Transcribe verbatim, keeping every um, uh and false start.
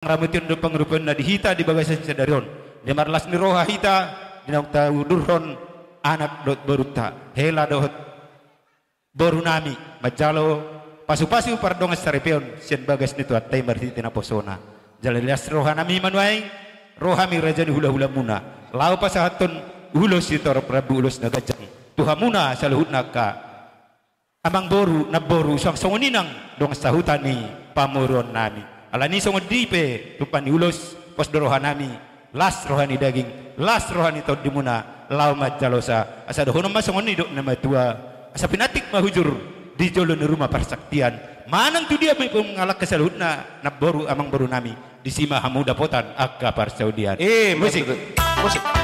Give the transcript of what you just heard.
Pangramotion dohot pangurupionna di hita di bagasan sadari on. Di marlas ni roha hita, di naung taudurhon anak dohot borunta. Hela dohot borunami, manjalo pasu-pasu pardongan saripeon, sian bagas ni Tuhanta i marhite naposona. Jala las rohanami manuaeng, ro hami raja ni hula-hulamuna. Laho pasahathon ulos sitorop rambu ulos na ganjang. Tu hamuna saluhutna angka amangboru, namboru, suang songon i nang dongan sahuta ni pamoruonnami. Alani songon dia pe tumpah ni ulos, pos do rohanami, las roha ni daging, las roha ni tondimuna, laho manjalosa, asa dohonon ma songon nidok ni na matua, asa pinantik ma hujur, di jolo ni ruma parsaktian, manang tu dia pe mangalangka saluhutna, namboru amangborunami, disi ma hamu dapotan, angka parsaulian. Eh, musik. Musik.